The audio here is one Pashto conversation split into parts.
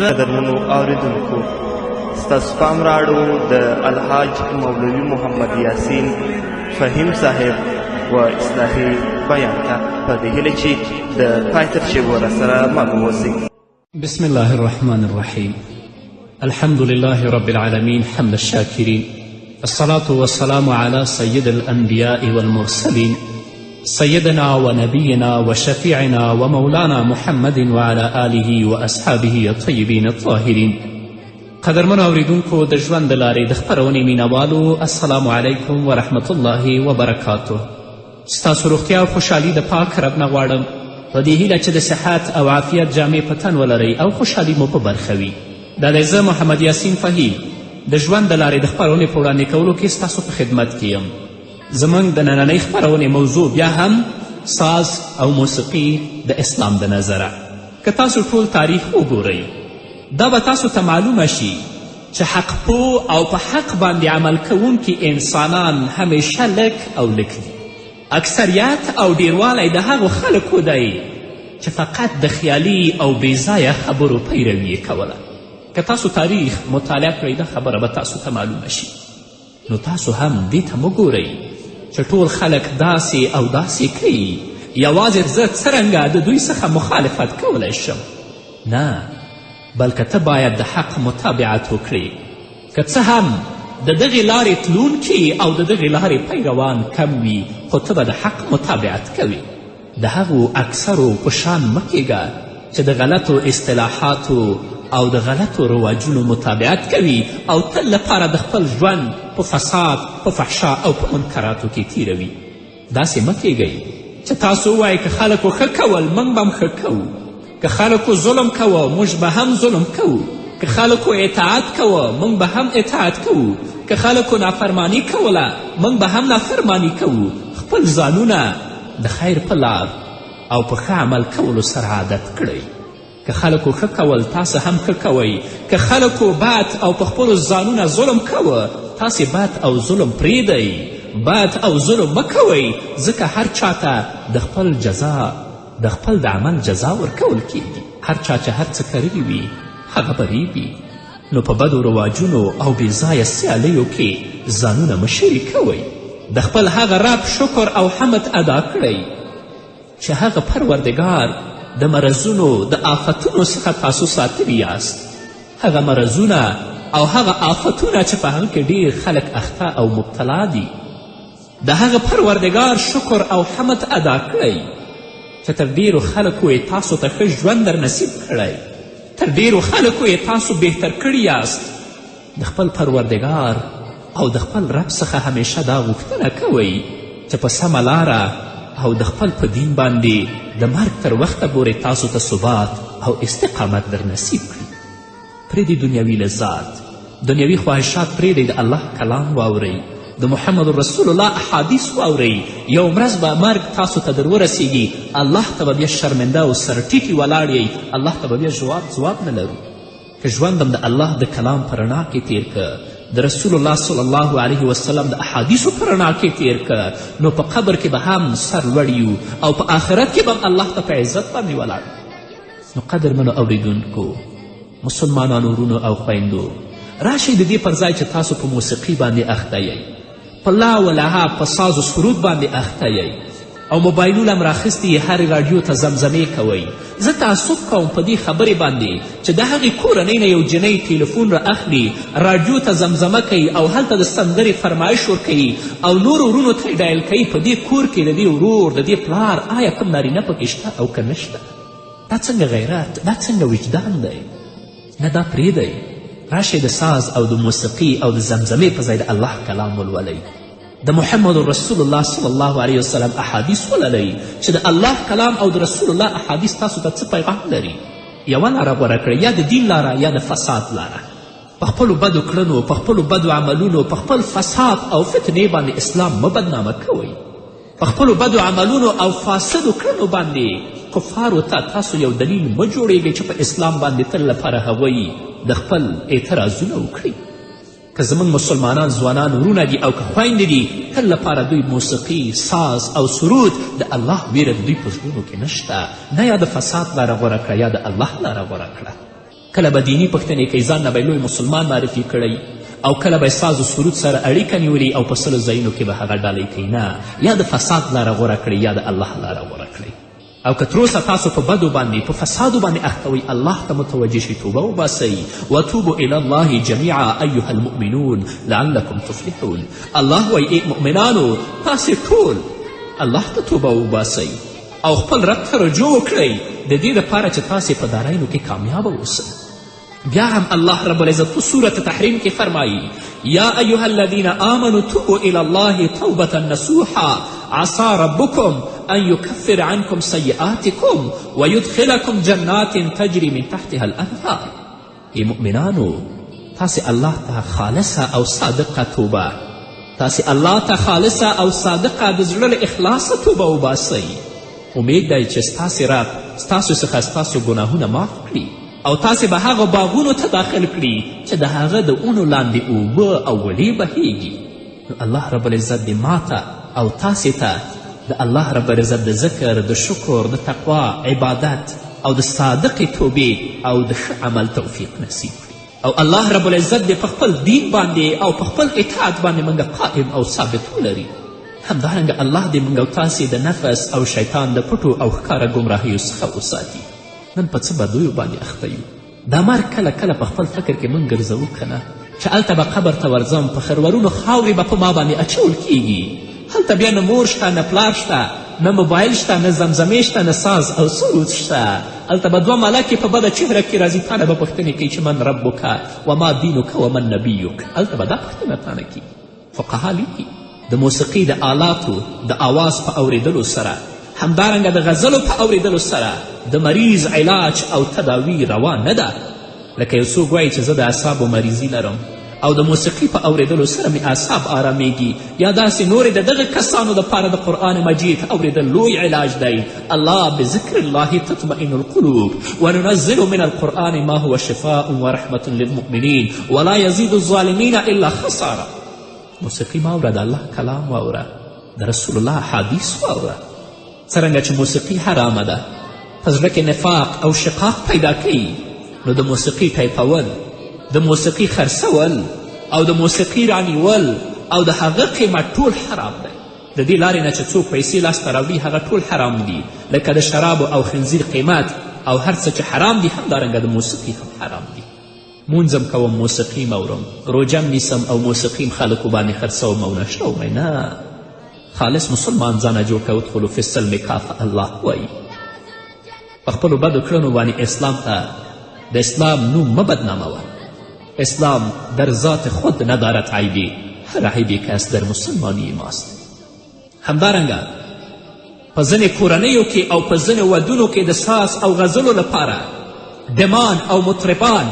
قدرمنو اوریدونکو، ستاسو پام راړو د الحاج مولوي محمد یاسین فهیم صاحب و اصلاحي بیان ته، په دې هیله چې د پای تر شیبو راسره مل اوسئ. بسم الله الرحمن الرحيم. الحمد لله رب العالمين، حمد الشاكرين، الصلاة والسلام على سيد الأنبياء والمرسلين، سيدنا ونبينا وشفيعنا ومولانا محمد وعلى آله وأصحابه الطيبين الطاهرين. قدرمنو اوریدونکو، د ژوند د لارې د خپرونې مینوالو، السلام علیکم ورحمت الله وبرکاته. ستاسو روغتیا او خوشحالي د پاک رب نه غواړم، په دې هیله چې د صحت او عافیت جامې په تن ولرئ او خوشحالي مو په برخه وي. دا دی زه محمد یاسین فهیم د ژوند د لارې د خپرونې په وړاندې کولو کې ستاسو په خدمت کې یم. زموږ د نننۍ خپرونې موضوع بیا هم ساز او موسیقي د اسلام د نظره. که تاسو ټول تاریخ وګورئ، دا به تاسو ته معلومه شي چې حق پوه او په حق باندې عمل کوونکي انسانان همیشه لږ او لږ دي. اکثریت او ډیروالی د هغو خلکو دی چې فقط د خیالي او بېځایه خبرو پیروي یې کوله. که تاسو تاریخ مطالعه کړئ، دا خبره به تاسو ته معلومه شي. نو تاسو هم دې ته مه ګورئ چې ټول خلک داسې او داسې کوي، یوازې زه څرنګه د دوی څخه مخالفت کولی شم. نه، بلکه ته باید د حق متابعت وکړې، که څه هم د دغې لارې تلونکي او د دغې لارې پیروان کم وي، خو ته به د حق متابعت کوې. د هغو اکثرو په شان مه کیږه چې د غلطو اصطلاحاتو او د غلطو رواجونو متابعت کوي او تل لپاره د خپل ژوند په فساد، په فحشا او په منکراتو کې تیروي. داسې مه کیږئ چې تاسو ووایئ که خلکو ښه کول موږ به هم ښه کوو، که خلکو ظلم کوه موږ به هم ظلم کوو، که خلکو اطاعت کوه موږ به هم اطاعت کوو، که خلکو نافرمانی کوله موږ به هم نافرمانی کوو. خپل ځانونه د خیر په لار او په ښه عمل کولو سره عادت کړئ. که خلکو ښه کول تاسو هم ښه کوئ، که خلکو بد او په خپلو ځانونه ظلم کوه تاسې بد او ظلم پرېږدئ. بد او ظلم مه کوئ، ځکه هر چاته د خپل جزا، د خپل د عمل جزا ورکول کیږي. هر چا چې هر څه کرلي وي هغه به ریبي. نو په بدو رواجونو او بې ځایه سیالیو کې ځانونه مه شریکوئ. د خپل هغه رب شکر او حمد ادا کړئ چې هغه پروردګار د مرضونو د آفتونو څخه تاسو ساتلي یاست، هغه مرضونه او هغه آفتونه چې په هغه کې ډیر خلک اخته او مبتلا دي. د هغه پروردګار شکر او حمد ادا کړئ چې تر ډیرو خلکو یې تاسو ته ښه ژوند در نصیب کړی، تر ډیرو خلکو یې تاسو بهتر کړي یاست. د خپل پروردګار او د خپل رب څخه همیشه دا غوښتنه کوئ چې په سمه لاره او د خپل په دین باندې د مرګ تر وخته پورې تاسو ته ثبات او استقامت در نصیب کړي. پرېږدئ دنیوي لذات، دنیوي خواهشات پرېږدئ، د الله کلام واورئ، د محمد رسول الله احادیث واورئ. یو ورځ به مرګ تاسو ته در ورسیږي، الله ته به بیا شرمنده او سرټیټي ولاړ یئ، الله ته به بیا ځواب نه لرو. که ژوند هم د الله د کلام په رڼا کې تیر که، د رسول الله صلی الله علیه وسلم د احادیثو په رڼا کې تیر که، نو په قبر کې به هم سر لوړ یو او په آخرت کې به هم الله ته په عزت باندې ولاړ. نو قدرمنو اوریدونکو، مسلمانانو ورونو او خویندو، راشئ د دې پر ځای چې تاسو په موسیقي باندې اخته یئ، په لا و لهب، په ساز و سرود باندې اخته یئ او موبایلونه هم راخیستي یې، هرې راډیو ته زمزمې کوئ. زه تاسف کوم په دې خبرې باندې چې د هغې کورنۍ نه یو جینۍ تیلفون را اخلي، راډیو ته زمزمه کوي او هلته د سندرې فرمایش ورکوي او نورو ورونو ته یې ډایل کوي. په دې کور کې د دې ورور، د دې پلار آیا کوم نارینه پکې شته او که نشته؟ دا څنګه غیرت، دا څنګه وجدان دی؟ نه، دا پرېږدئ. راشئ د ساز او د موسیقي او د زمزمې په ځای د الله کلام ولولئ، د محمد رسول الله صلی الله علیه وسلم احادیث ولولئ چې د الله کلام او د رسول الله احادیث تاسو ته څه پیغام لري. یوه لاره غوره کړئ، یا د دین لاره یا د فساد لاره. په خپلو بدو کړنو، په خپلو بدو عملونو، په خپل فساد او فتنې باندې اسلام مه بدنامه کوئ. په خپلو بدو عملونو او فاسدو کړنو باندې کفارو ته تاسو یو دلیل مه جوړیږئ چې په اسلام باندې تل لپاره هغوی د خپل اعتراضونه وکړي. که زموږ مسلمانان ځوانان ورونه دي او که خویندې دي، تل لپاره دوی موسیقي، ساز او سرود، د الله ویره د دوی په زړونو کې نشته. نه، یا د فساد لاره غوره کړه یا د الله لاره غوره کړه. کله به دیني پوښتنې کوي، ځان نه به لوی مسلمان معرفي کړی، او کله به ساز و سرود سره اړیکه نیولي او په سلو ځایونو کې به هغه ډالۍ کوي. نه، یا د فساد لاره غوره کړئ یا د الله لاره غوره کړئ. او که تر اوسه تاسو په بدو باندې، په فسادو باندې اخته وئ، الله ته متوجه شئ، توبه وباسئ. وتوبوا الی الله جمیعا ایها المؤمنون لعلکم تفلحون. الله وایي ای مؤمنانو، تاسې ټول الله ته توبه وباسئ او خپل رب ته رجوع وکړئ، د دې دپاره چې تاسې په دارینو کې کامیابه اوسئ. بیا هم الله رب العزت په سورة تحریم کې فرمایي: یا ایها الذین آمنوا توبوا الی الله توبة نصوحا عسى ربکم ان یکفر عنکم سیئاتکم ویدخلکم جنات تجری من تحتها الانهار. ای مؤمنانو، تاسې الله ته خالصه او صادقه توبه، تاسې الله ته خالصه او صادقه د زړه له اخلاصه توبه وباسئ. امید دی چې ستاسې رب ستاسو څخه ستاسو ګناهونه معاف کړي او تاسې به هغه باغونو ته داخل کړي چې د هغه د اونو لاندې اوبه او وړې بهیږي. نو الله رب العزت دې ماته او تاسې ته د الله رب العزت د ذکر، د شکر، د تقوا، عبادت او د صادقې توبې او د ښه عمل توفیق نصیب کړي. او الله رب العزت دې په خپل دین باندې او په خپل اطاعت باندې موږ قائم او ثابت ولري. همدارنګه الله دې موږ او تاسې د نفس او شیطان د پټو او ښکاره ګمراهیو څخه وساتي. نن په څه بدیو باندې اخته یو. دا مرګ کله کله په خپل فکر کې موږ ګرځوو که نه، چې هلته به قبر ته ورځم، په خرورونو خاورې به په ما باندې اچول کیږي، هلته بیا نه مور شته، نه پلار شته، نه موبایل شته، نه زمزمې شته، نه ساز او سرود شته. هلته به دوه ملکې په بده چهره کې راځي، تانه به پوښتنې کوي چې من ربک وما دینک ومن نبیک. هلته به دا پوښتنه تانه کیږي. فقها لیکي د موسیقي د آلاتو د آواز په اوریدلو سره، همدارنګه د غزلو په اوریدلو سره د مریض علاج او تداوی روا نه ده. لکه یو څوک وایي چې زه د اعصابو مریضي لرم او د موسیقي په اوریدلو سره مې اعصاب آرامیږي، یا داسې نورې، د دغه کسانو دپاره د قرآن مجید اوریدل لوی علاج دی. الله بذکر الله تطمئن القلوب وننزل من القرآن ما هو شفاء ورحمة للمؤمنین ولا یزید الظالمین الا خسارا. موسیقي مه اوره، د الله کلام واوره، د رسول الله حدیث واوره. څرنګه چې موسیقي حرامه ده، په زړه کې نفاق او شقاق پیدا کوي، نو د موسیقي ټیپول، د موسیقي خرڅول او د موسیقي رانیول او د هغه قیمت ټول حرام دی. د دې لارې نه چې څوک پیسې لاسته راوړي هغه ټول حرام دي، لکه د شرابو او خنزیر قیمت او هر څه چې حرام دي، همدارنګه د موسیقي هم حرام دي. مونځ هم کوم، موسیقي هم اورم، روژه هم نیسم او موسیقي هم خلکو باندې خرڅوم او نشروم. نه، خالص مسلمان ځانه جوړ که، ادخلو فی السلم کافه. الله وایي په خپلو بدو کړنو باندې اسلام ته د اسلام نوم مه بدناموه. اسلام در ذات خود ندارد عیبی، هر عیبی که است در مسلمانی ماست. همدارنګه په ځینې کورنیو کې او په ځینې ودونو کې د ساز او غزلو لپاره ډمان او مطربان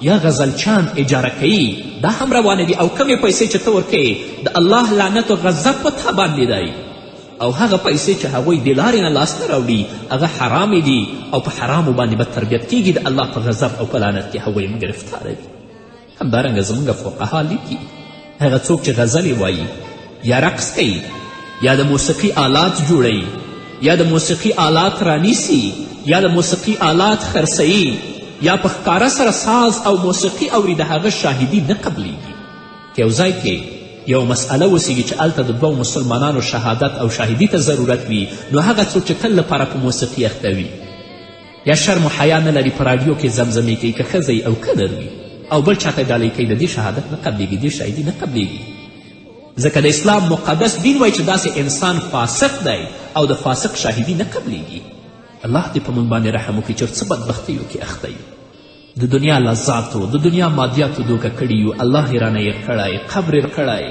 یا غزلچان اجاره کوي، دا هم روانې دي. او کمې پیسې چې ته ورکوې د الله لعنت او غضب په تا باندې دی، او هغه پیسې چې هغوی د لارې نه لاسته راوړي هغه حرامې دي او په حرامو باندې به تربیت کیږي، د الله په غضب او په لعنت کې هغوی هم ګرفتاره دي. همدارنګه زموږ فقها لیکي هغه څوک چې غزلې وایي یا رقص کوي یا د موسیقي آلات جوړوي یا د موسیقي آلات رانیسي یا د موسیقي آلات خرڅوي یا په ښکاره سره ساز او موسیقي اوري، د هغه شاهدي نه قبلیږي. که یو ځای کې یو مسئله وسیږي چې هلته د دوو مسلمانانو شهادت او شاهدي ته ضرورت وي، نو هغه څوک چې تل لپاره په موسیقي اخته وي یا شرم و حیا نه لري، په راډیو کې زمزمې کوي، که ښځه او که نر وي، او بل چاته ډالۍ کوي، د دې شهادت نه قبلیږي، دې شاهدي نه قبلیږي. ځکه د اسلام مقدس دین وایي چې داسې انسان فاسق دی او د فاسق شاهدي نه قبلیږي. الله دې په موږ باندې رحم وکړي چې څه بدبختیو کې اخته یو، د دنیا لذاتو، د دنیا مادیاتو دوکه کړي یو، الله یې رانه هېر کړی، قبر هېر کړی،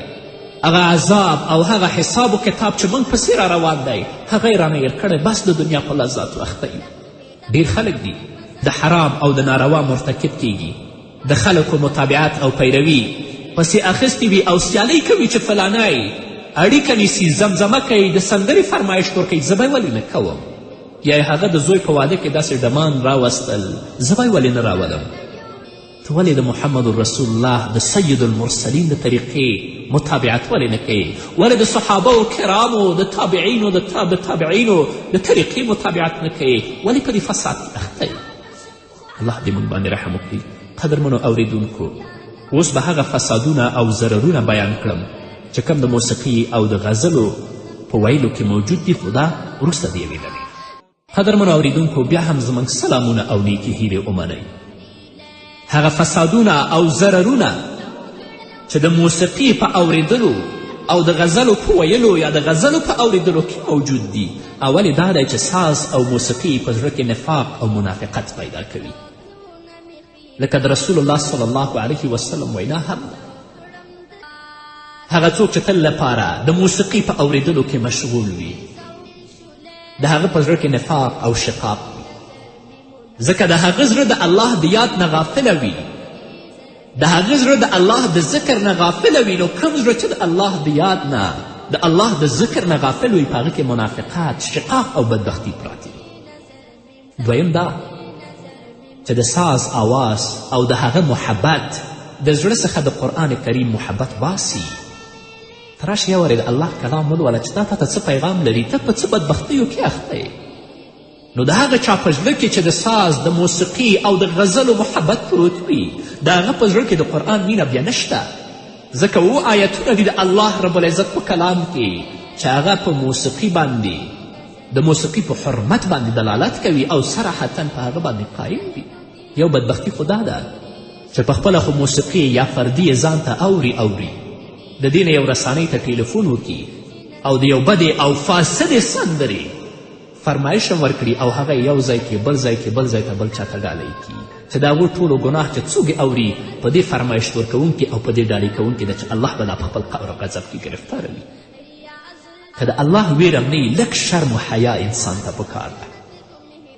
هغه عذاب او هغه حساب و کتاب چې موږ پسې را روان دی هغه یې رانه هېر کړی، بس د دنیا په لذاتو اخته یو. ډېر خلک دي د حرام او د ناروا مرتکب کیږي، د خلکو متابعت او پیروي پسې اخیستې وي او سیالۍ کوي چې فلانی اړیکه نیسي، زمزمه کوي، د سندرې فرمایش ورکوي، زه به یې ولې نه کوم؟ یا یې هغه د زوی په واده کې داسې ډمان راوستل، زه به یې ولې نه راولم؟ ته ولې د محمد رسول الله د سید المرسلین د طریقې متابعت ولې نه کوې؟ ولې د صحابه کرامو د تابعینو د تابع تابعینو د طریقې متابعت نه کوې؟ ولې په دې فساد کې اخته یې؟ الله دې موږ باندې رحم وکړي. قدرمنو اوریدونکو، اوس به هغه فسادونه او ضررونه بیان کړم چې کوم د موسیقي او د غزلو په ویلو کې موجود دي، خو دا وروسته د یوې ډلې. قدرمنو اوریدونکو، بیا هم زموږ سلامونه او نیکې هیلې ومنئ. هغه فسادونه او ضررونه چې د موسیقي په اوریدلو او د غزلو په ویلو یا د غزلو په اوریدلو کې موجود دي، اول یې دا دی چې ساز او موسیقي په زړه کې نفاق او منافقت پیدا کوي، لکه د رسول الله صلی الله علیه وسلم وینا هم ده. هغه څوک چې تل لپاره د موسیقي په اوریدلو کې مشغول وي، د هغه په زړه کې نفاق او شقاق وي، ځکه د هغه زړه د الله د یاد نه غافله وي، د هغه زړه د الله د ذکر نه غافله وي. نو کوم زړه چې د الله د یاد نه، د الله د ذکر نه غافل وي، په هغه کې منافقت، شقاق او بدبختی پراته دي. دویم دا چې د ساز آواز او د هغه محبت د زړه څخه د قرآن کریم محبت باسي. ته راشه یو وارې د الله کلام ولوله چې دا تا ته څه پیغام لري، ته په څه بدبختیو کې اخته یې. نو د هغه چا په زړه کې چې د ساز، د موسیقي او د غزلو محبت پروت وي، د هغه په زړه کې د قرآن مینه بیا نشته، ځکه اووه آیتونه دي د الله رب العزت په کلام کې چې هغه په موسیقي باندې، د موسیقي په حرمت باندې دلالت کوي او صراحتا په هغه باندې قایم دي. یو بدبختي خو دا ده چې په خپله خو موسیقي یا فردي یې ځان ته اوري اوري، د دې نه یو رسانۍ ته ټیلیفون وکړي او د یو بدې او فاسدې سندرې فرمایش هم ورکړي او هغه یو ځای کې بل ځای کې بل ځای ته بل چاته ډالۍ کړي، چې د هغو ټولو ګناه چې څوک یې اوري په دې فرمایش ورکوونکي او په دې ډالۍ کوونکي ده چې الله به دا په خپل قهر او غضب کې ګرفتاروي. که د الله ویره نه وي، لږ شرم و حیا انسان ته پکار ده.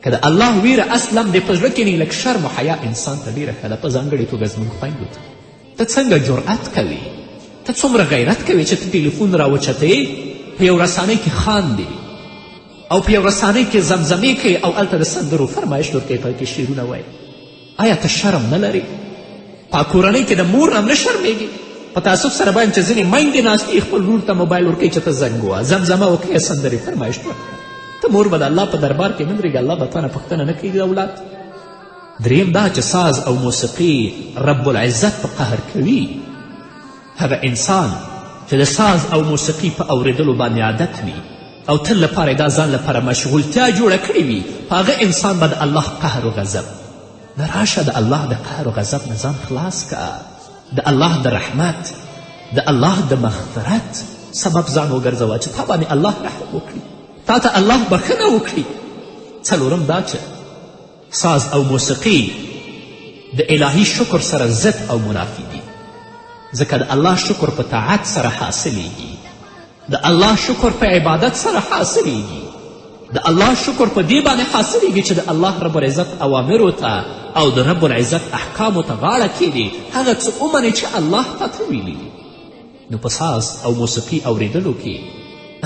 که د الله ویره اصلا دې په زړه کې نه وي، لږ شرم و حیا انسان ته ډېره ښه ده، په ځانګړې توګه زموږ خویندو ته. ته څنګه جرأت کوې، ته څومره غیرت کوې چې ته ټلیفون راوچتې، په یو رسانۍ کې خاندې او په یو رسانۍ کې زمزمې کوې او هلته د سندرو فرمایش ورکوې، په کې شعرونه وایې. آیا ته شرم نه لرې؟ په کورنۍ کې د مور نه هم نه شرمېږې؟ په تاسف سره بایم چې ځینې میندې ناستې خپل ورور ته موبایل ورکوي چې ته زنګ ووه، زمزمه وکړې، سندرې فرمایش ورکړه. ته مور به د الله په دربار کې نه درېږي، الله به تا نه پوښتنه نه کوي د اولاد. دریم دا چې ساز او موسیقي رب العزت په قهر کوي. هغه انسان چې د ساز او موسیقي په اوریدلو باندې عادت وي او تل لپاره دا ځان لپاره مشغولتیا جوړه کړې وي، په هغه انسان به د الله قهر و غضب نه راشه. د الله د قهر و غضب نه ځان خلاص که، د الله د رحمت، د الله د مغفرت سبب ځان وګرځوه چې تا باندې الله رحم وکړي، تا ته الله بښنه وکړي. څلورم دا چې ساز او موسیقي د الهي شکر سره ضد او منافي دي، ځکه د الله شکر په طاعت سره حاصلیږي، د الله شکر په عبادت سره حاصلیږي، د الله شکر په دې باندې حاصلیږي چې د الله رب العزت اوامرو ته او د رب العزت احکامو ته غاړه کیږدي، هغه څه ومنې چې الله تا ته ویلي دي. نو په ساز او موسیقي اوریدلو کې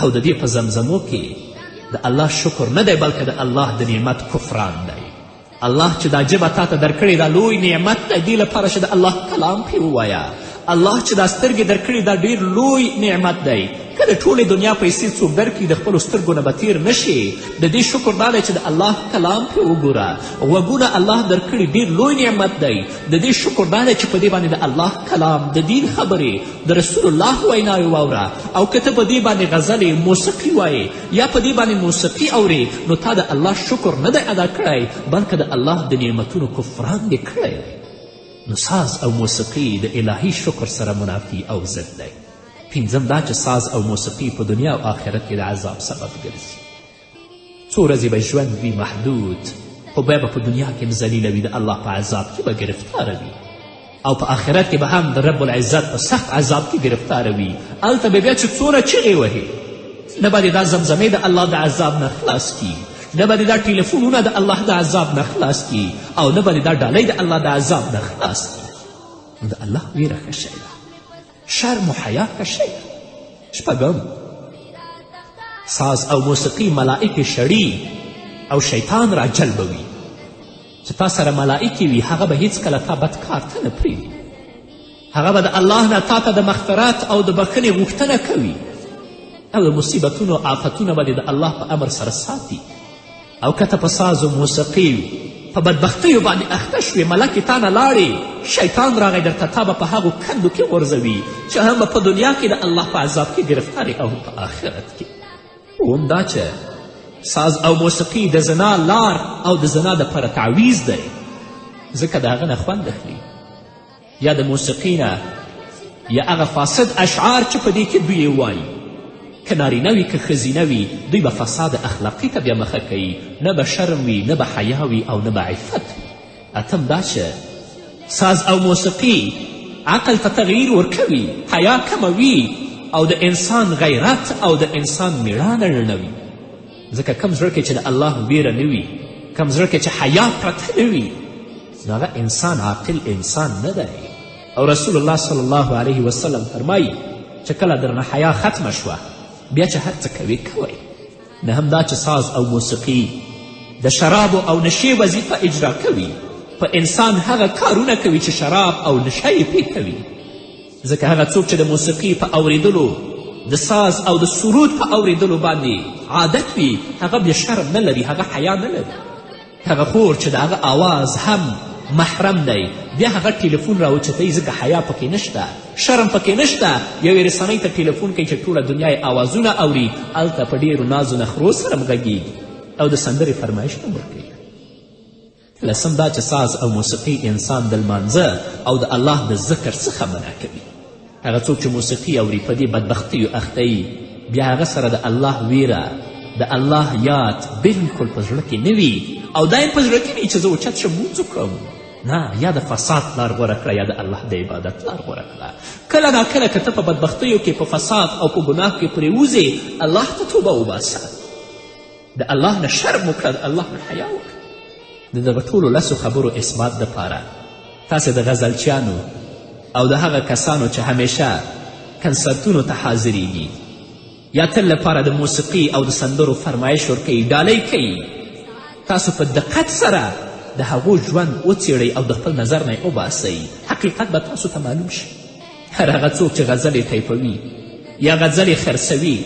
او د دې په زمزمو کې د الله شکر نه دی، بلکې د الله د نعمت کفران دی. الله چې دا ژبه تا ته درکړې دا لوی نعمت دی، دې لپاره چې د الله کلام پرې ووایه. الله چې دا سترګې درکړي دا ډیر لوی نعمت دی. که د ټولې دنیا پیسې څوک درکړي د خپلو سترګو نه به تیر نه شي. د دې شکر دا دی چې د الله کلام پرې وګوره. غوږونه الله درکړي ډیر لوی نعمت دی، د دې شکر دا دی چې په دې باندې د الله کلام، د دین خبرې، د رسول الله ویناوې واوره. او که ته په دې باندې غزلې موسیقي وایې یا په دې باندې موسیقي اورې، نو تا د الله شکر نه دی ادا کړی، بلکې د الله د نعمتونو کفران دې کړی دی. نو ساز او موسیقي د الهي شکر سره منافي او ضد دی. پنځم دا چې ساز او موسیقي په دنیا او آخرت کې د عذاب سبب ګرځي. څو ورځې به ژوند وي محدود، خو بیا به په دنیا کې هم ذلیله وي، د الله په عذاب کې به ګرفتاره وي او په آخرت کې به هم د رب العزت په سخت عذاب کې ګرفتاره وي. هلته به بیا چې څومره چیغې وهې، نه به دې دا زمزمې د الله د عذاب نه خلاص کړي، نه به دې دا ټیلیفونونه د الله د عذاب نه خلاص کړي، او نه به دې دا ډالۍ د الله د عذاب نه خلاص کړي. نو د الله ویره ښه شی ده، شرم و حیا ښه شی ده. شپږم، ساز او موسیقي ملائکې شړي او شیطان را جلبوي. چې تا سره ملائکې وي هغه به هیڅکله تا بد کار ته نه پرېږدي، هغه به د الله نه تا ته د مغفرت او د بښنې غوښتنه کوي او د مصیبتونو آفتونه به دې د الله په امر سره ساتي. او که ته په ساز و موسیقي په بدبختیو باندې اخته شوې، ملکې تا نه لاړې، شیطان راغی درته، تا به په هغو کندو کې غورځوي چې هم به په دنیا کې د الله په عذاب کې ګرفتار او هم په آخرت کې. اوم دا چې ساز او موسیقي د زنا لار او د زنا دپاره تعویز دی، ځکه د هغه نه خوند اخلي، یا د موسیقي نه، یا هغه فاسد اشعار چې په دې کې دوی یې وایي، که نارینه وي که ښځینه وي، دوی به فساد اخلاقي ته بیا مخه کوي، نه به شرم وي، نه به حیا وي او نه به عفت وي. اتم دا چې ساز او موسیقي عقل ته تغییر ورکوي، حیا کموي او د انسان غیرت او د انسان میړانه رڼوي. ځکه کم زړه کې چې د الله ویره نه وي، کم زړه کې چې حیا پرته نه وي، نو هغه انسان عاقل انسان نه دی. او رسول الله صلی الله علیه وسلم فرمایي چې کله درنه حیا ختمه شوه، بیا چې هر څه کوې کوئ. نه هم دا چې ساز او موسیقي د شرابو او نشې وظیفه اجرا کوي، په انسان هغه کارونه کوي چې شراب او نشه یې پې کوي. ځکه هغه څوک چې د موسیقي په اوریدلو، د ساز او د سرود په اوریدلو باندې عادت وي، هغه بیا شرم نه لري، هغه حیا نه لري. هغه خور چې د هغه آواز هم محرم دی، بیا هغه ټلیفون راوچتوي، ځکه حیا پکې نشته، شرم پکې نشته. یوې رسنۍ ته ټلیفون کوي چې ټوله دنیا یې آوازونه اوري، هلته په ډېرو نازو نخرو سره هم غږیږي او د سندرې فرمایش هم ورکوي. لسم دا چې ساز او موسیقي انسان د لمانځه او د الله د ذکر څخه منع کوي. هغه څوک چې موسیقي اوري په دې بدبختیو اخته بیا هغه سره د الله ویره، د الله یاد بلکل په زړه کې نه وي، او دا یې په زړه کې وي چې زه اوچت شم لمونځ وکړم. نه، یا د فساد لار غوره کړه یا د الله د عبادت لار غوره کړه. کله ناکله که ته په بدبختیو کې، په فساد او په ګناه کې پرېوځې، الله ته توبه وباسه، د الله نه شرم وکړه، د الله نه حیا وکړه. د دغه ټولو لسو خبرو اثبات دپاره تاسې د غزلچیانو او د هغه کسانو چې همیشه کنسرتونو ته حاضریږي یا تل لپاره د موسیقي او د سندرو فرمایش ورکوي، ډالۍ کوي، تاسو په دقت سره د هغو ژوند وڅیړئ او د خپل نظر نه یې وباسئ، حقیقت به تاسو ته معلوم شي. هر هغه څوک چې غزلې ټایپوي یا غزلې خرڅوي،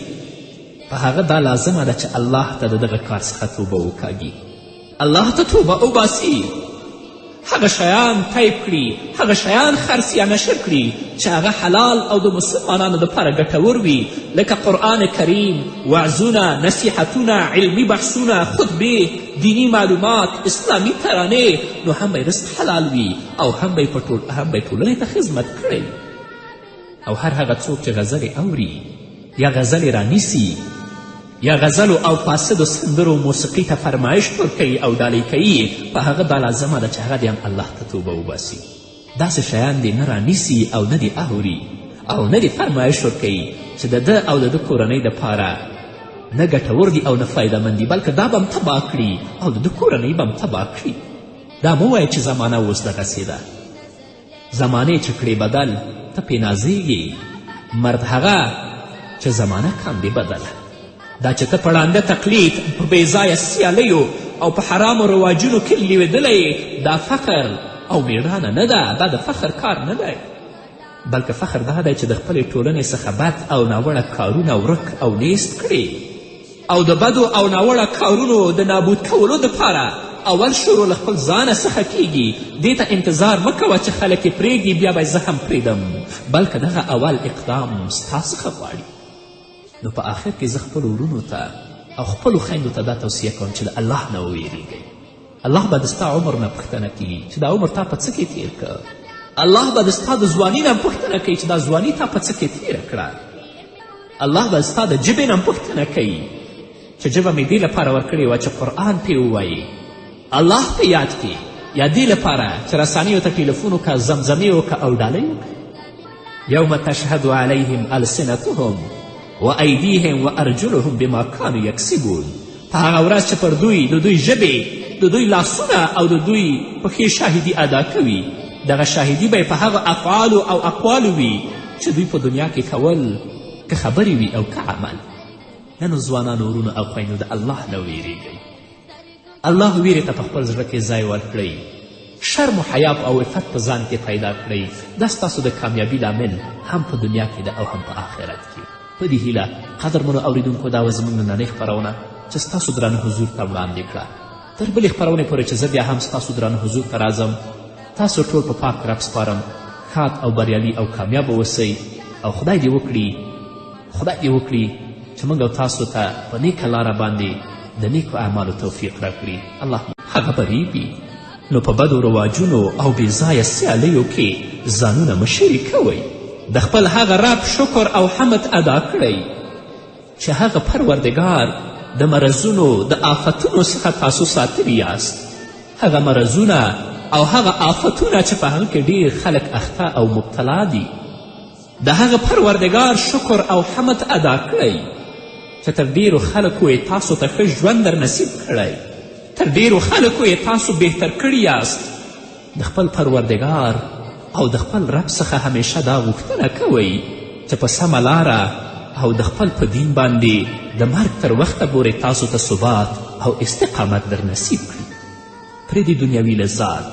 په هغه دا لازمه ده چې الله ته د دغه کار څخه توبه وکاږي، الله ته توبه وباسي، هغه شیان ټایپ کړي، هغه شیان خرڅ یا نشر کړي چې هغه حلال او د مسلمانانو دپاره ګټور وي، لکه قرآن کریم، وعظونه، نصیحتونه، علمي بحثونه، خطبې، دیني معلومات، اسلامي ترانې. نو هم به یې رزق حلال وي او هم به یې ټولنې ته خدمت کړی. او هر هغه څوک چې غزلې اوري یا غزلې رانیسي یا غزلو او فاسدو سندرو موسیقي ته فرمایش ورکوي او ډالۍ کوي، په هغه دا لازمه ده چې هغه دې هم الله ته توبه وباسي. داسې شیان دې نه رانیسي او نه دې اوري او نه دې فرمایش ورکوي چې د ده او د ده کورنۍ دپاره نه ګټور دي او نه فایدهمند دي، بلکې دا به هم تباه کړي او د ده کورنۍ به هم تباه کړي. دا مه وایه چې زمانه اوس دغسې ده، زمانې چې کړې بدل ته پې نازیږي، مرد هغه چې زمانه کاندې بدله. دا چې ته په ړانده تقلید، په بېځایه سیالیو او په حرامو رواجونو کې لوېدلی، دا فخر او میړانه نه ده، دا د فخر کار نه دی، بلکې فخر دا دی چې د خپلې ټولنې څخه بد او ناوړه کارونه ورک او نیست کړې او د بدو او ناوړه کارونو د نابود کولو دپاره اول شروع له خپل ځانه څخه کیږي. دې ته انتظار مه کوه چې خلک یې پرېږدي بیا به زه هم پرېږدم، بلکې دغه اول اقدام ستا څخه غواړي. نو په آخر کې زه خپلو ورونو ته او خپلو خویندو ته دا توصیه کوم چې د الله نه وویریږئ. الله به د ستا عمر نه پوښتنه کوي چې دا عمر تا په څه کې تیر کړ. الله به د ستا د ځواني نه پوښتنه کوي چې دا ځواني تا په څه کې تیره کړه. الله به ستا د ژبې نه پوښتنه کوي چې ژبه مې دې لپاره ورکړې وه چې قرآن پې ووایي، الله پې یاد کړي، یا دې لپاره چې رسانیو ته ټیلیفون وکړه، زمزمې وکړه او ډالۍ وکړه. یوم تشهد علیهم السنتهم و ایدیهم و ارجلهم بما کانو یکسبون. په هغه ورځ چې پر دوی د دوی ژبې، د دوی لاسونه او د دوی پښې شاهدي ادا کوي، دغه شاهدي به یې په هغه افعالو او اقوالو وي چې دوی په دنیا کې کول، که خبرې وي او که عمل. ننو ځوانانو ورونو او خویندو، د الله نه ویریږئ، الله ویرې ته په خپل زړه کې ځای ورکړئ، شرم و حیا او عفت په ځان کې پیدا کړئ. دا ستاسو د کامیابي لامل هم په دنیا کې ده او هم په آخرت کې. په دې هیله قدرمنو اوریدونکو، دا وه زموږ نننۍ خپرونه چې ستاسو درانه حضور ته وړاندې کړه. تر بلې خپرونې پورې چې زه بیا هم ستاسو درانه حضور ته راځم، تاسو ټول په پاک رب سپارم. ښاد او بریالي او کامیاب اوسئ او خدای دې وکړي، خدای دې وکړي چې موږ او تاسو ته په نیکه لاره باندې د نیکو اعمالو توفیق راکړي. الله هغه به ریبي. نو په بدو رواجونو او بې ځایه سیالیو کې ځانونه مه شریکوئ. د خپل هغه رب شکر او حمد ادا کړئ چې هغه پروردګار د مرضونو د آفتونو څخه تاسو ساتلي یاست. هغه مرضونه او هغه آفتونه چې په هغه کې ډیر خلک اخته او مبتلا دي، د هغه پروردګار شکر او حمد ادا کړئ چې تر ډیرو خلکو یې تاسو ته ښه ژوند در نصیب کړی، تر ډیرو خلکو یې تاسو بهتر کړي یاست. د خپل پروردګار او د خپل رب څخه همیشه دا غوښتنه کوئ چې په سمه لاره او د خپل په دین باندې د مرګ تر وخته پورې تاسو ته ثبات او استقامت در نصیب کړي. پرېږدئ دنیوي لذات،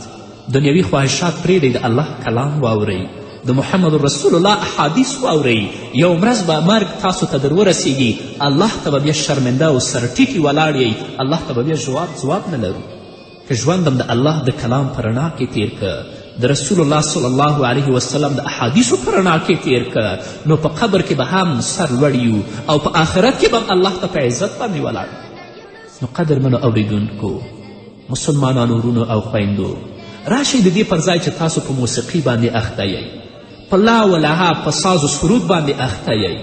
دنیوي خواهشات پرېږدئ، د الله کلام واورئ، د محمد رسول الله احادیث واورئ. یو ورځ به مرګ تاسو ته در ورسیږي، الله ته به بیا شرمنده او سرټیټي ولاړ یئ، الله ته به بیا ځواب نه لرو. که ژوند هم د الله د کلام په رڼا کې تیر که، د رسول الله صلی الله علیه وسلم د احادیثو په رڼا کې تیر که، نو په قبر کې به هم سر لوړ یو او په آخرت کې به هم الله ته په عزت باندې ولاړ. نو قدرمنو اوریدونکو مسلمانانو ورونو او خویندو، راشئ د دې پر ځای چې تاسو په موسیقي باندې اخته یئ، په لا و لهب په ساز و سرود باندې اخته یئ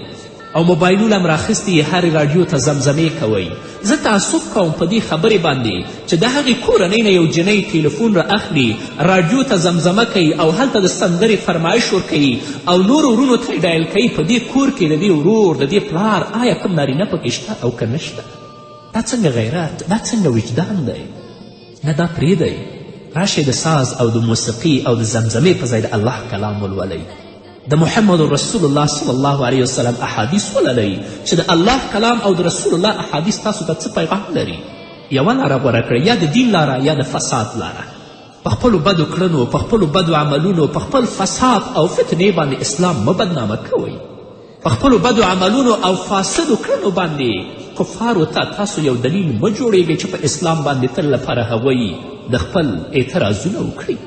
او موبایلونه هم راخیستي یې هرې راډیو ته زمزمې کوئ، زه تأسف کوم په دې خبرې باندې چې د هغې کورنۍ نه یو جنۍ تیلفون را اخلي، راډیو ته زمزمه کوي او هلته د سندرې فرمایش ورکوي او نورو ورونو ته یې ډایل کوي. په دې کور کې د دې ورور، د دې پلار آیا کوم نارینه پکې شته او که نشته؟ دا څنګه غیرت، دا څنګه وجدان دی؟ نه، دا پرېږدئ. راشئ د ساز او د موسیقي او د زمزمې په ځای د الله کلام ولولئ، د محمد رسول الله صلی الله علیه وسلم احادیث ولولئ چې د الله کلام او د رسول الله احادیث تاسو ته څه پیغام لري. یوه لاره غوره کړئ، یا د دین لاره یا د فساد لاره. په خپلو بدو کړنو، په خپلو بدو عملونو، په خپل فساد او فتنې باندې اسلام مه بدنامه کوئ. په خپلو بدو عملونو او فاسدو کړنو باندې کفارو ته تاسو یو دلیل مه جوړیږئ چې په اسلام باندې تل لپاره هغوی د خپل اعتراضونه وکړي.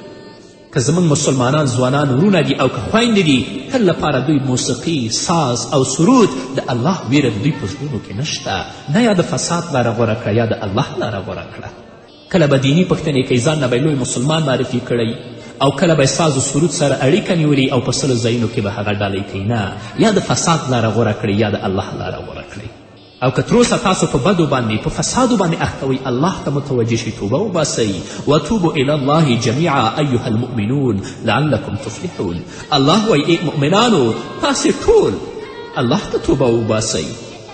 که زموږ مسلمانان ځوانان ورونه دي او که خویندې دي، تل لپاره دوی موسیقي، ساز او سرود، د الله ویره د دوی په زړونو کې نشته. نه یا د فساد لاره غوره کړه یا د الله لاره غوره کړه. کله به دیني پوښتنې کوي، ځان نه به لوی مسلمان معرفي کړی او کله به ساز و سرود سره اړیکه نیولې او په سلو ځایونو کې به هغه ډالۍ کوي. نه، یا د فساد لاره غوره کړئ یا د الله لاره غوره کړئ. او که تر اوسه تاسو په بدو باندې، په فسادو باندې اخته وئ، الله ته متوجه شئ، توبه وباسئ. وتوبوا الی الله جمیعا ایها المؤمنون لعلکم تفلحون. الله وایي ای مؤمنانو، تاسې ټول الله ته توبه وباسئ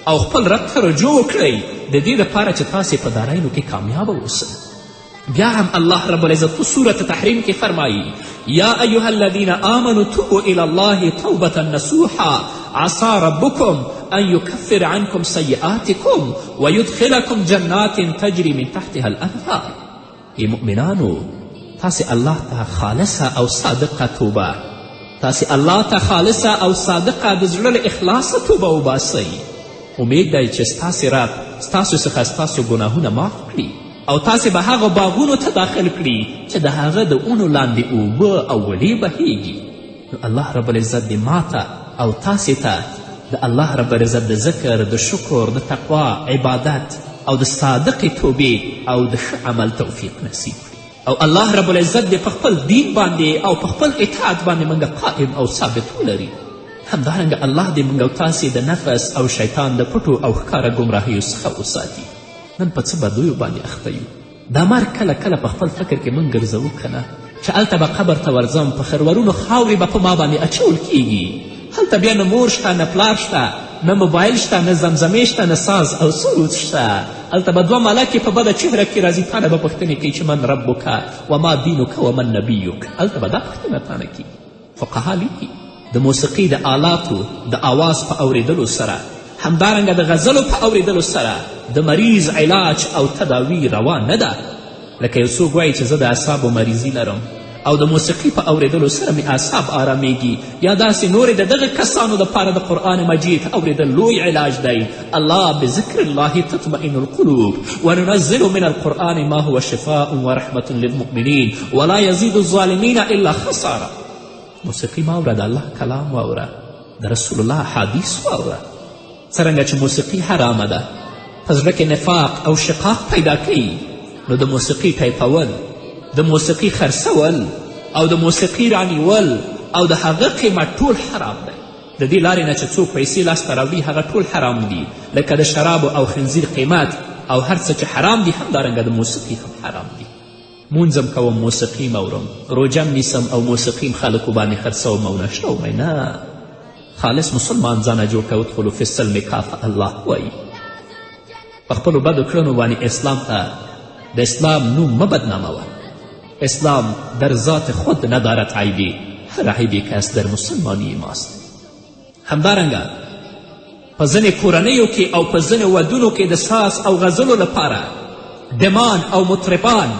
او خپل رب ته رجوع وکړئ، د دې دپاره چې تاسې په دارینو کې کامیابه اوسئ. بیا هم الله رب العزت په سورة تحریم کې فرمایي: یا ایها الذین آمنوا توبوا الی الله توبة نصوحا عسى ربکم ان یکفر عنکم سیئاتکم ویدخلکم جنات تجری من تحتها الانهار. ای مؤمنانو، تاسې الله ته خالصه او صادقه توبه، تاسې الله ته خالصه او صادقه د زړه له اخلاصه توبه وباسئ. امید دی چې ستاسې رب ستاسو څخه ستاسو ګناهونه معاف کړي او تاسې به هغه باغونو ته داخل کړي چې د هغه د اونو لاندې اوبه او ولې بهیږي. نو الله رب العزت دې ماته او تاسې ته د الله رب العزت د ذکر، د شکر، د تقوا، عبادت او د صادقې توبې او د ښه عمل توفیق نصیب کړي. او الله رب العزت دې په خپل دین باندې او په خپل اطاعت باندې موږ قائم او ثابت ولري. همدارنګه الله دې موږ او تاسې د نفس او شیطان د پټو او ښکاره ګمراهیو څخه وساتي. نن په څه بدیو باندې اخته یو. دا مرګ کله کله په خپل فکر کې موږ ګرځوو که نه، چې هلته به قبر ته ورځم، په خرورونو خاورې به په ما باندې اچول کیږي، هلته بیا نه مور شته، نه پلار شته، نه موبایل شته، نه زمزمې شته، نه ساز او سرود شته. هلته به دوه ملکې په بده چهره کې راځي، تانه به پوښتنې کوي چې من ربک وما دینک ومن نبیک. هلته به دا پوښتنه تانه کیږي. فقها لیکي د موسیقي د آلاتو د آواز په اوریدلو سره، همدارنګه د غزلو په اوریدلو سره د مریض علاج او تداوی روا نه ده. لکه یو څوک وایي چې زه د اعصابو مریضي لرم او د موسیقي په اوریدلو سره مې اعصاب آرامیږي یا داسې نورې، د دغه کسانو دپاره د قرآن مجید اوریدل لوی علاج دی. الله بذکر الله تطمئن القلوب وننزل من القرآن ما هو شفاء ورحمة للمؤمنین ولا یزید الظالمین الا خساره. موسیقي مه اوره، د الله کلام واوره، د رسول الله حدیث واوره. څرنګه چې موسیقي حرامه ده، په زړه کې نفاق او شقاق پیدا کوي، نو د موسیقي ټایپول، د موسیقي خرڅول او د موسیقي رانیول او د هغه قیمت ټول حرام دی. د دې لارې نه چې څوک پیسې لاسته راوړي هغه ټول حرام دي، لکه د شرابو او خنزیر قیمت او هر څه چې حرام دي، همدارنګه د موسیقي هم حرام دي. مونځ هم کوم، موسیقي هم اورم، روژه هم نیسم او موسیقي هم خلکو باندې خرڅوم او نشروم. نه، خالص مسلمان ځانه جوړ که، ادخلو فی السلم کافه. الله وایي په خپلو بدو کړنو باندې اسلام ته د اسلام نوم مه بدناموه. اسلام در ذات خود ندارد عیبی، هر عیبی که است در مسلمانی ماست. همدارنګه په ځینې کورنیو کې او په ځینې ودونو کې د ساز او غزلو لپاره ډمان او مطربان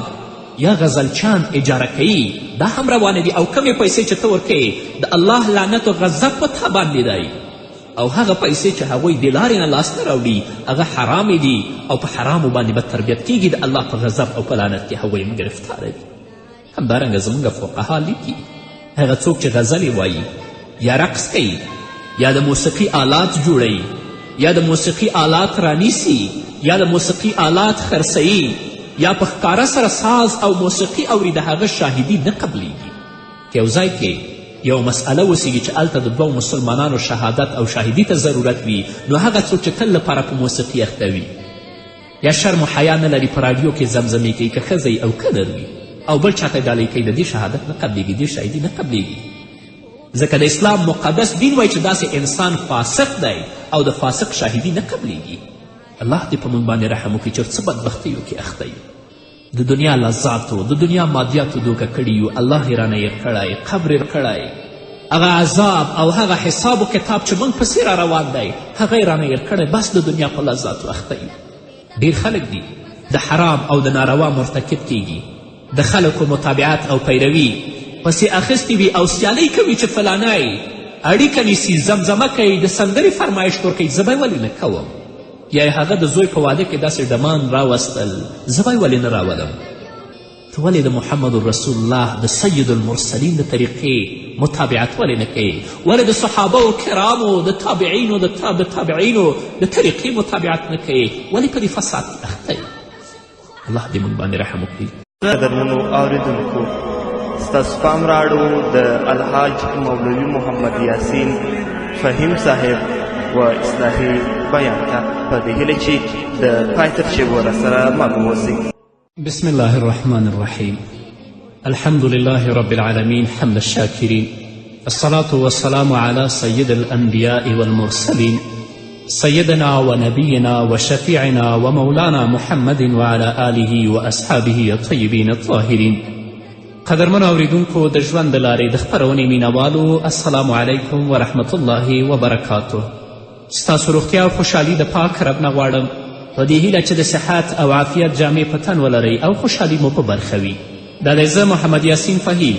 یا غزلچان اجاره کوي، دا هم روانې دي. او کمې پیسې چې ته ورکوې د الله لعنت او غضب په تا باندې دی، او هغه پیسې چې هغوی د لارې نه لاسته راوړي هغه حرامې دي، او په حرامو باندې به تربیت کیږي، د الله په غضب او په لعنت کې هغوی هم ګرفتاره دي. همدارنګه زموږ فقها لیکي هغه څوک چې غزلې وایي یا رقص کوي یا د موسیقي آلات جوړوي یا د موسیقي آلات رانیسي یا د موسیقي آلات خرڅوي یا په ښکاره سره ساز او موسیقي اوري، د هغه شاهدي نه قبلیږي. که یو ځای کې یو مسئله وسیږي چې هلته د دوو مسلمانانو شهادت او شاهدي ته ضرورت وي، نو هغه څوک چې تل لپاره په موسیقي اخته وي یا شرم و حیا نه لري، په راډیو کې زمزمې کوي، که ښځه او که نر وي، او بل چاته ډالۍ کوي، د دې شهادت نه قبلیږي، دې شاهدي نه قبلیږي. ځکه د اسلام مقدس دین وایي چې داسې انسان فاسق دی او د فاسق شاهدي نه قبلیږي. الله دې په موږ باندې رحم وکړي چې څه بدبختیو کې اخته یو، د دنیا لذاتو، د دنیا مادیاتو دوکه کړي یو، الله یې رانه هېر کړی، قبر یې کړی، هغه عذاب او هغه حساب و کتاب چې موږ پسې را روان دی هغه یې رانه هېر کړی، بس د دنیا په لذاتو اخته یو. ډېر خلک دي د حرام او د ناروا مرتکب کیږي، د خلکو متابعت او پیروي پسې اخیستې وي او سیالۍ کوي چې فلانی اړیکه نیسي، زمزمه کوي، د سندرې فرمایش ورکوي، زه به یې ولې نه کوم؟ یا یې هغه د زوی په واده کې داسې ډمان راوستل، زه به یې ولې نه راولم؟ ته ولې د محمد رسول الله د سید المرسلین د طریقې متابعت ولې نه کوې؟ ولې د صحابه کرامو د تابعینو د تابعینو د طریقې متابعت نه کوې؟ ولې په دې فساد کې اخته یې؟ الله دې موږ باندې رحم وکړي. قدرمنو اوریدونکو، ستاسو پام راړو د الحاج مولوي محمد یاسین فهیم صاحب و اصلاحي بیان ته، په دې هیله چې د پای تر شیبو راسره مل اوسئ. بسم الله الرحمن الرحيم. الحمد لله رب العالمين حمد الشاكرين، الصلاة والسلام على سيد الأنبياء والمرسلين، سيدنا ونبينا وشفيعنا ومولانا محمد وعلى آله وأصحابه الطيبين الطاهرين. قدرمنو اوریدونکو، د ژوند د لارې د خپرونې مینوالو، السلام علیکم ورحمت الله وبرکاته. ستاسو روغتیا او خوشحالي د پاک رب نه غواړم، په دې هیله چې د صحت او عافیت جامې په تن ولرئ او خوشحالي مو په برخه وي. دا دی زه محمد یاسین فهیم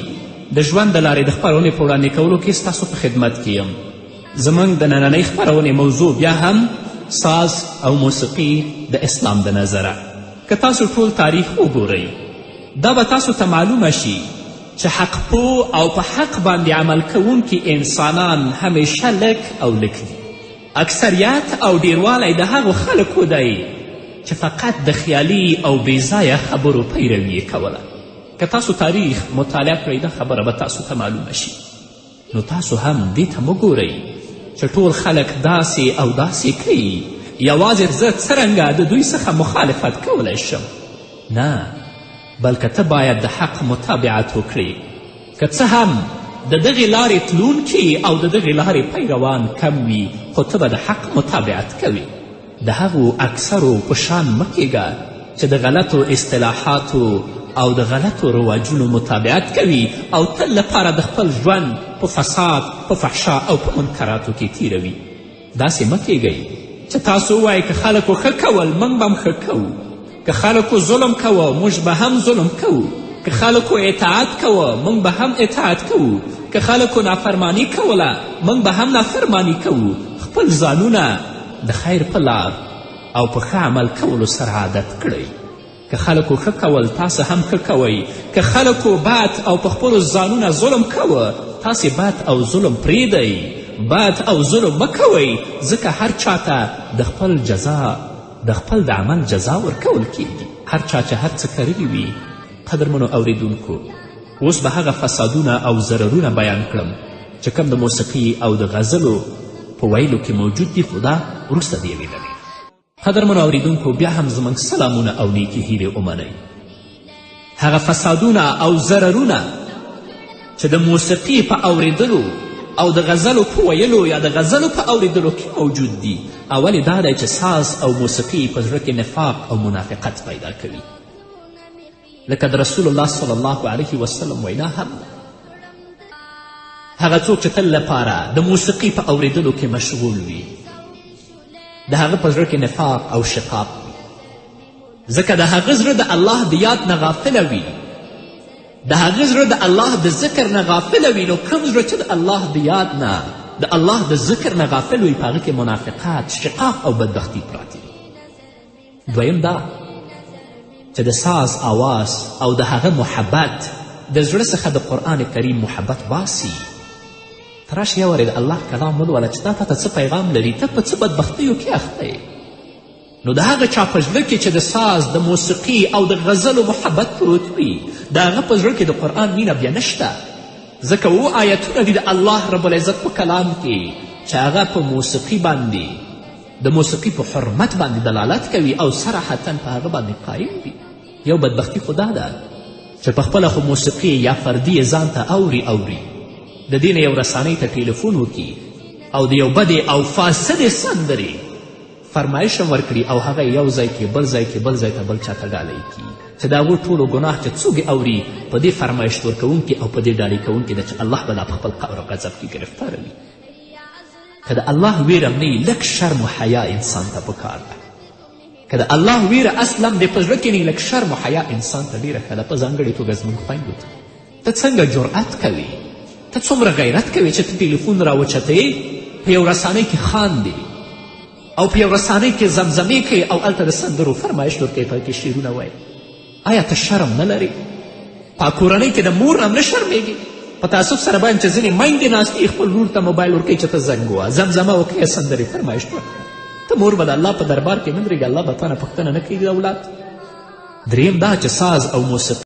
د ژوند د لارې د خپرونې په وړاندې کولو کې ستاسو په خدمت کې یم. زموږ د نننۍ خپرونې موضوع بیا هم ساز او موسیقي د اسلام د نظره. که تاسو ټول تاریخ وګورئ دا به تاسو ته معلومه شي چې حق پوه او په حق باندې عمل کوونکي انسانان همیشه لږ او لږ دي. اکثریت او ډیروالی د هغو خلکو دی چې فقط د خیالي او بېځایه خبرو پیروي یې کوله. که تاسو تاریخ مطالعه کړئ دا خبره به تاسو ته معلومه شي. نو تاسو هم دې ته مه ګورئ چې ټول خلک داسې او داسې کوي، یوازې زه څرنګه د دوی څخه مخالفت کولی شم؟ نه، بلکه ته باید د حق متابعت وکړې. که څه هم د دغې لارې تلونکي او د دغې لارې پیروان کم وي، خو ته به د حق متابعت کوې. د هغو اکثرو په شان مه کیږه چې د غلطو اصطلاحاتو او د غلطو رواجونو متابعت کوي او تل لپاره د خپل ژوند په فساد، په فحشا او په منکراتو کې تیروي. داسې مه کیږئ چې تاسو ووایئ که خلکو ښه کول موږ به هم ښه کوو، که خلکو ظلم کوه موږ به هم ظلم کوو، که خلکو اطاعت کوه موږ به هم اطاعت کوو، که خلکو نافرمانی کوله موږ به هم نافرمانی کوو. خپل ځانونه د خیر په لار او په ښه عمل کولو سره عادت کړئ. که خلکو ښه کول تاسو هم ښه کوئ، که خلکو بد او په خپلو ځانونه ظلم کوه تاسې بد او ظلم پرېږدئ، بد او ظلم مه کوئ، ځکه هر چاته د خپل جزا د خپل د عمل جزا ورکول کیږي. هر چا چې هر څه کرلي وي. قدرمنو اوریدونکو، اوس به هغه فسادونه او ضررونه بیان کړم چې کوم د موسیقي او د غزلو په ویلو کې موجود دي، خو دا وروسته د یوې ډلې. قدرمنو اوریدونکو، بیا هم زموږ سلامونه او نیکې هیلې ومنئ. هغه فسادونه او ضررونه چې د موسیقي په اوریدلو او د غزلو په ویلو یا د غزلو په اوریدلو کې موجود دي، اول یې دا دی چې ساز او موسیقي په زړه کې نفاق او منافقت پیدا کوي، لکه د رسول الله صلی الله علیه وسلم وینا هم ده. هغه څوک چې تل لپاره د موسیقي په اوریدلو کې مشغول وي، د هغه په زړه کې نفاق او شقاق وي، ځکه د هغه زړه د الله د یاد نه غافله وي، د هغه زړه د الله د ذکر نه غافله وي. نو کوم زړه چې د الله د یاد نه، د الله د ذکر نه غافل وي، په هغه کې منافقت، شقاق او بدبختی پراته دي. دویم دا چې د ساز آواز او د هغه محبت د زړه څخه د قرآن کریم محبت باسي. ته راشه یو وارې د الله کلام ولوله چې دا تا ته څه پیغام لري، ته په څه بدبختیو کې اخته یې. نو د هغه چا په زړه کې چې د ساز، د موسیقي او د غزلو محبت پروت وي، د هغه په زړه کې د قرآن مینه بیا نشته، ځکه اووه آیتونه دي د الله رب العزت په کلام کې چې هغه په موسیقي باندې، د موسیقي په حرمت باندې دلالت کوي او صراحتا په هغه باندې قایم دي. یو بدبختي خو دا ده چې په خپله خو موسیقي یا فردي یې ځان ته اوري اوري، د دې نه یو رسانۍ ته ټیلیفون وکړي او د یو بدې او فاسدې سندرې فرمایش هم ورکړي او هغه یو ځای کې بل ځای کې بل ځای ته بل چاته ډالۍ کړي، چې د هغو ټولو ګناه چې څوک یې اوري په دې فرمایش ورکوونکي او په دې ډالۍ کوونکي ده چې الله به دا په خپل قهر او غضب کې ګرفتاروي. که د الله ویره نه وي، لږ شرم و حیا انسان ته پکار ده. که د الله ویره اصلا دې په زړه کې نه وي، لږ شرم و حیا انسان ته ډېره ښه ده، په ځانګړې توګه زموږ خویندو ته. ته څنګه جرأت کوې، ته څومره غیرت کوې چې ته ټلیفون راوچتې، په یو رسانۍ کې خاندې او په یو رسانۍ کې زمزمې کوې او هلته د سندرو فرمایش ورکوې، په کې شعرونه وایې. آیا ته شرم نه لرې؟ په کورنۍ کې د مور نه هم نه شرمېږې؟ په تاسف سره بایم چې ځینې میندې ناستې خپل لور ته موبایل ورکوي چې ته زنګ ووهه، زمزمه وکړې، سندرې فرمایش ورکړه. ته مور به د الله په دربار کې نه درېږي، الله به تا نه پوښتنه نه کوي د اولاد. دریم دا چې ساز او موسیقي